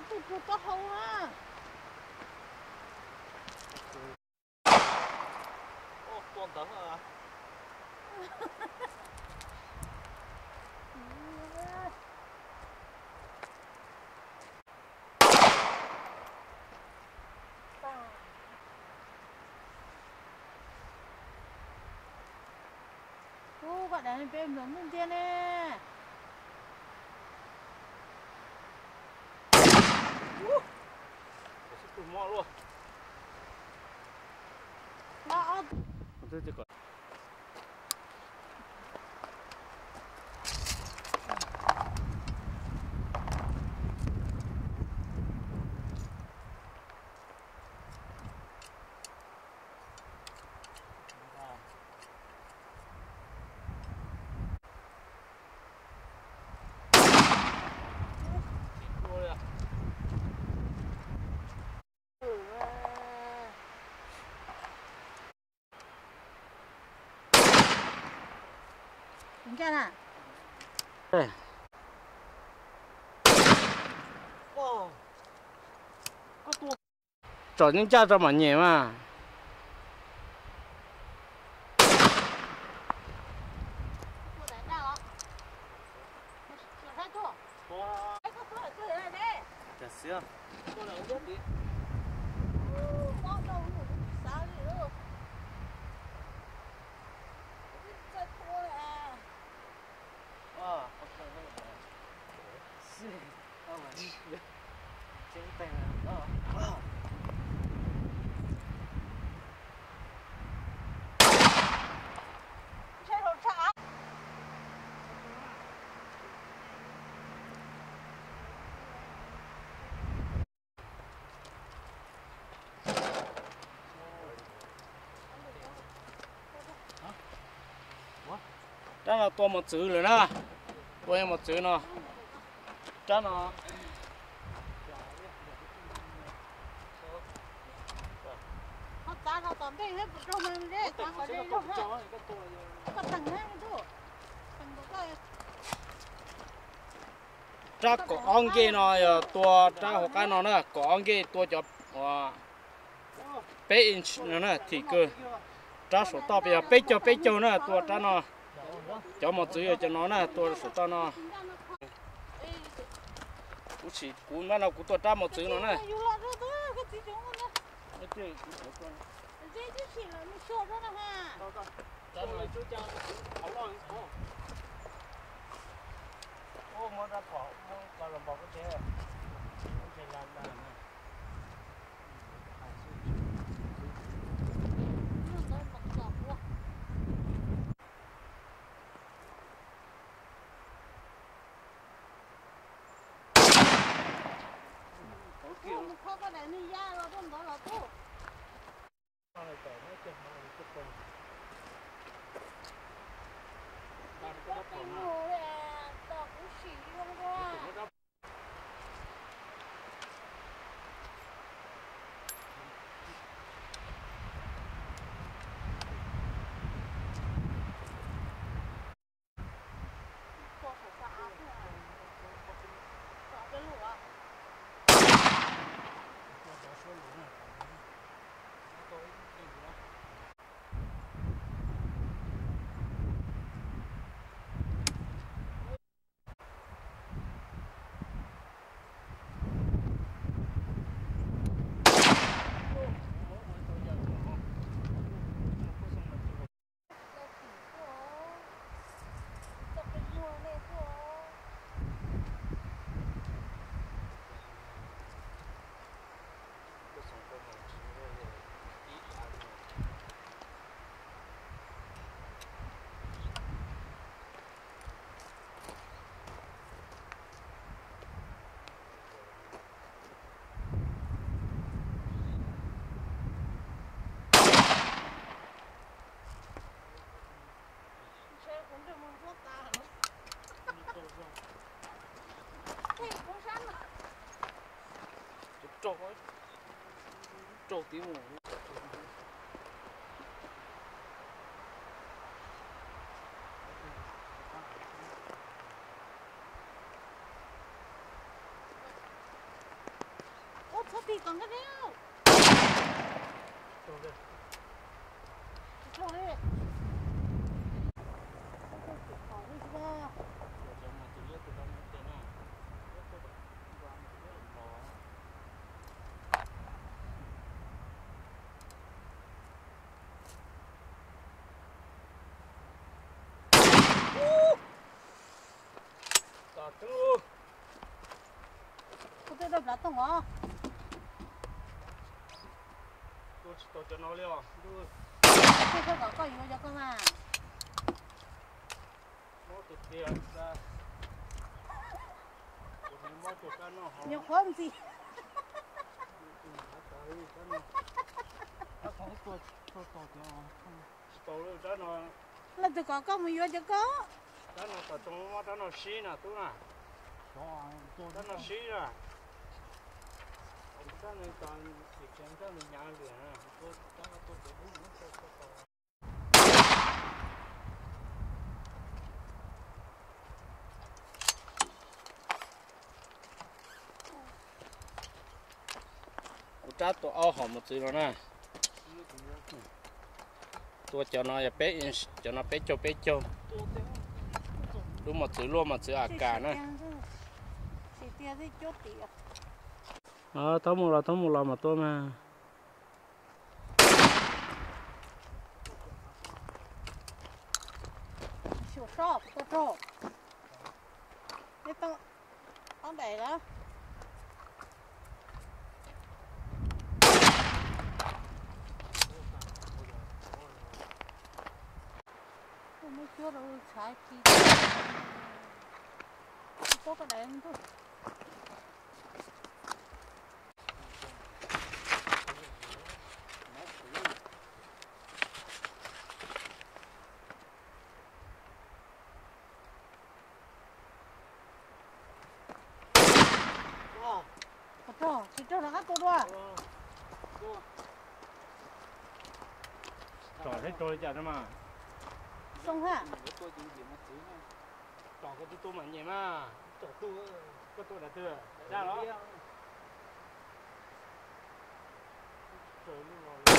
Tus tus taub hau na. Tua ntawd. Ub, koj deev peb nplua nuj ntiag ne. Tsom nyuj ncaj tso mam nyem mas. Rab no tua mos txwv lawm na. Tua mos txwv no. Rab no. Rab kaum ob ncej no yog tua rab hauv qab no na, kaum ob ncej tua cov peb inch no na, thim kawg. Rab saum toj yog peb caug peb caug na, tua rab no. Cov mos txwv yog cov no na, tua saum toj no. Kuv sim, kuv no kuv tua rab mos txwv no na. Kuv twb daj plav tooj os. Tua tsis tau cov no li os. Koj, koj kom koj yuav cov koj mas. Mob tiag tiag. Kuv mob tus rab no hov. Nyuam qhuav ntxiv. Tsis tau lub rab no. Leej twg kom koj mus yuav cov koj? Rab no tom tsoom mob rab no sib na tub na. Rab no sib na. Rab no tom xim tsev rab no hnyav lwm na. Kuv rab tua ob hom mos txwv no na. Tua cov no yog peb, cov no peb caug peb caug. Lub mos txwv luaj mos txwv A K na. Thaub mus los, thaub mus los mas tua mas. Tsis raug rov qab tua dua. Tsom seb raug li cas no mas. Xoo ha. Tsom koj twb tua mas nyem mas. Koj tua daim twg? Daj los? Raug lub no li,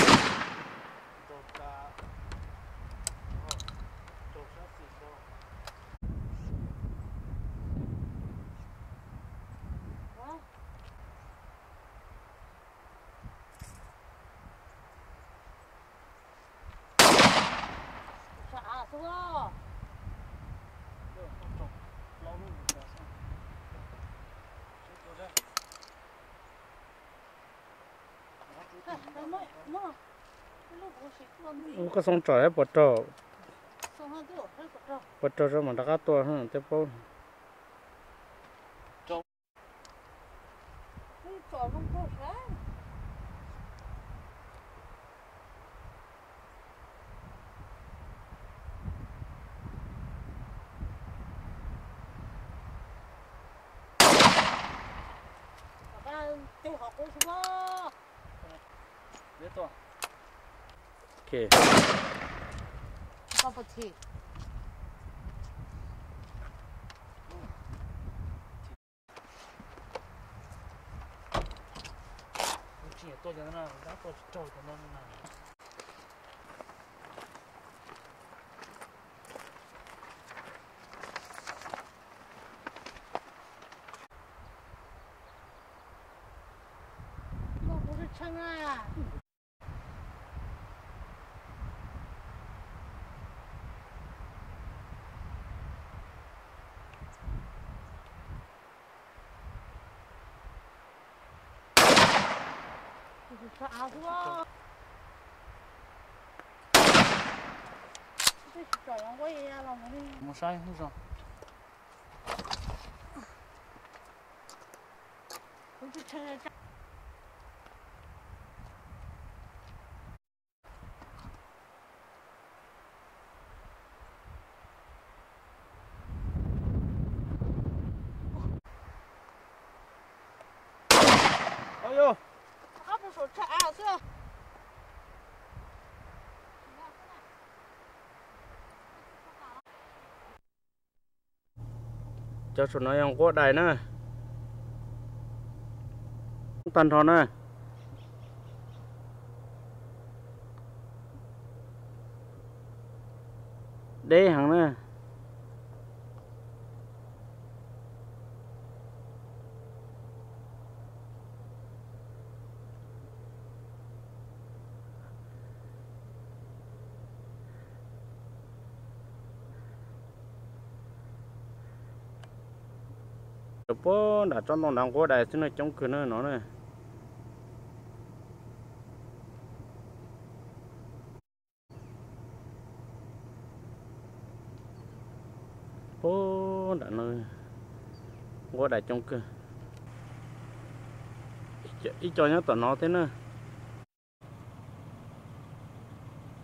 raug tas, raug sab xis so. Ub, koj xoo tsom seb puas raug. Puas raug zoo mam rov qab tua tej paub. Ok. Mus saib hnub zoo. Cov saum no yog nquab dais na. Tag nrho na. Deb heev na. Puag nram tsob ntoo nrad nquab dais xwb na, coob kawg na no na. Puag nram no nquab dais coob kawg. Ib co nyob tom no thiab na.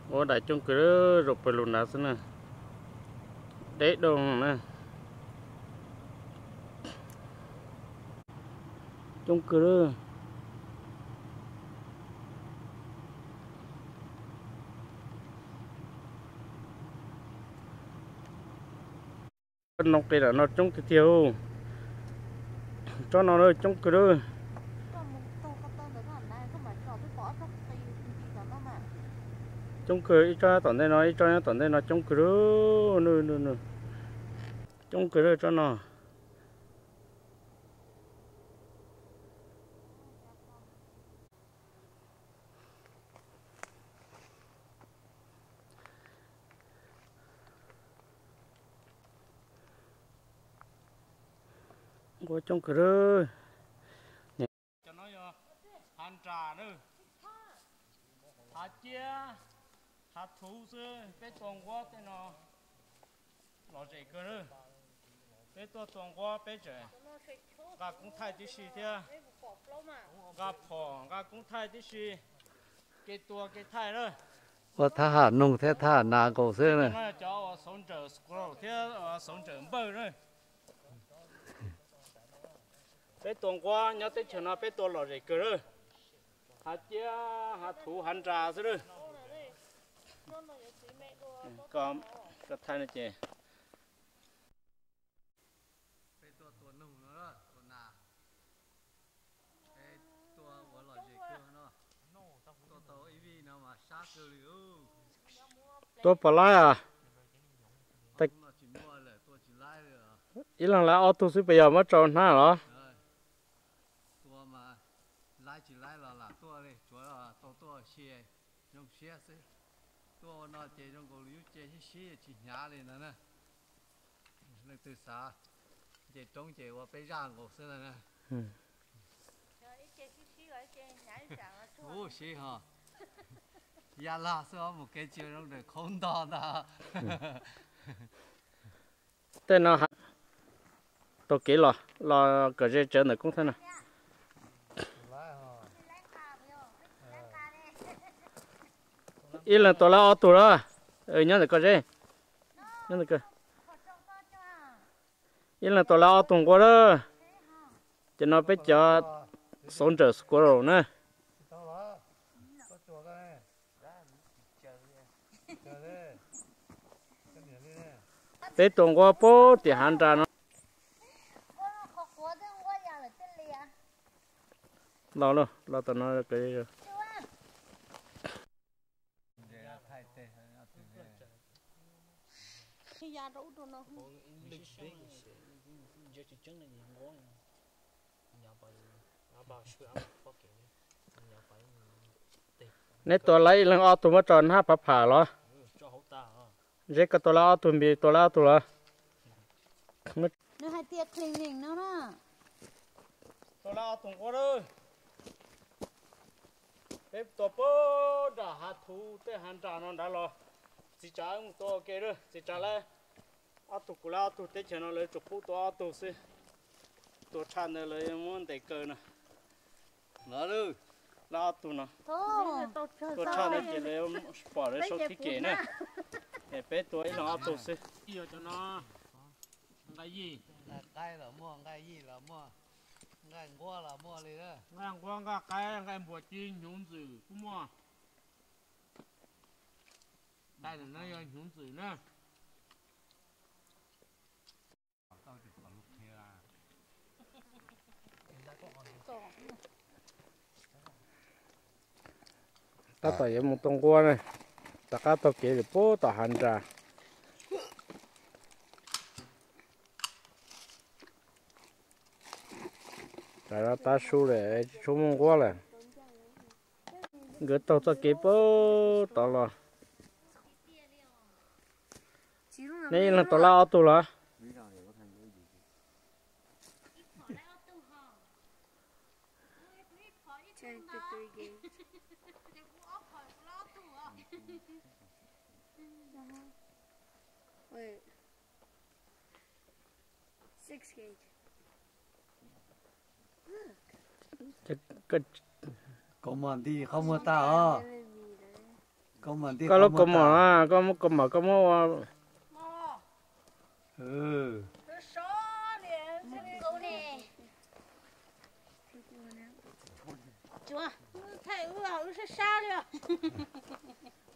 Nquab dais coob kawg, zaum pawg lug nrad xwb na. Deb doo na. Coob kawg. Noo qis nram no coob tiag tiag. Tsob no coob kawg. Coob kawg, ib tsob nyob tom ntej no, ib tsob nyob tom ntej no coob kawg. Coob kawg tsob no. Nquab coob kawg. Cov no yog hav nras na, hav ciab, hav thuv xwb. Peb tua nquab tej no lom zem kawg na. Peb tuaj tua nquab peb tseem nqa koob thaij tib si thiab, nqa phom nqa koob thaij tib si, kev tua kev thaij na. Ua thab ham noog thiab thab ham nas nkaus xwb na. Cov uas soldier squirrel thiab soldier npawj na. Peb tua nquab nyob teb chaws no peb tua lom zem kawg na. Hav ciab, hav thuv, hav nras xwb na. Koj thaij no ces peb tuaj tua noog no, tua nas, peb tuaj ua lom zem kawg no. Tua tau ib vij no mas sab kawg li. Tua puas laib os? Ib leeg laib ob tug xwb puas yog, muab tso hnab los? Tua mas laib tsis laib los lam tuaj li, tsuav tau tuaj ua si zoo siab xwb. Tuaj ua no ces zoo nkaus li lub cev sib sib tsis hnyav li ntag na. Leej twg xav nce roob ces ua peb zaj nkaus xwb ntag na. Ub, sib ho ya laj xwb os, mus kev tsis zoo ntawm khaub nto ntag. Tej no tau kev los, los kom ze tsawv ntawm koob thaij no. Ib leeg tua laib ob tug lawm. Nyob ntawm koj zeb. Ib leeg tua laib ob tug nquab lawm. Ces no peb cov soldier squirrel na. Peb tua nquab puag tim hav nras no. Los, los tom no. Neb tua laib ib leeg ob tug muab tso hnab phav pham los? Zeb, koj tua laib ob tug, Npis tua laib ob tug los? Nws hais tias cleaning no na. Tua laib ob tug nquab lawm. Peb tua puag nram hav thuv tej hav nras no nrad los. Txiv tsav mus tua ua ke lawm, txiv tsav laib ob tug, kuv laib ob tug, teb chaws no lawv tsuas pub tua ob tug xwb. Tua tshaj ntawd lawv muab ntes kaw no. Laib ob tug no. Tua tshaj ntawd ces lawv pom lawv sau thib kem na. Es peb tua ib leeg ob tug xwb. Yog cov no, nqaij yij, nqaij qaib los muaj, nqaij yij los muaj, nqaij nquab los muaj li. Nqaij nquab, nqaij qaib, nqaij npua ci, hnyuv ntxwm kuj muaj. Nqaij no yog hnyuv ntxwm na. Tab tom yuav mus tua nquab na, rov qab taug kev lawm puag tom hav nras. Tav su lawm tsis tshua muaj nquab lawm. Nkawd taug txoj kev puag tod los. Neb ib leeg tau lab ob tug los? Kaus mom nti qhov muag tag os. Kaus mom nti, koj lub kaus mom, koj muab kaus mom koj muab ua.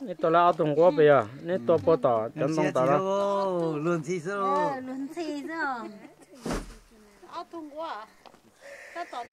Neb tua lab ob tug nquab pes yog neb tua puag tom cov ntoo tod los? Luag ntxhi xwb. Ob tug nquab, tab tom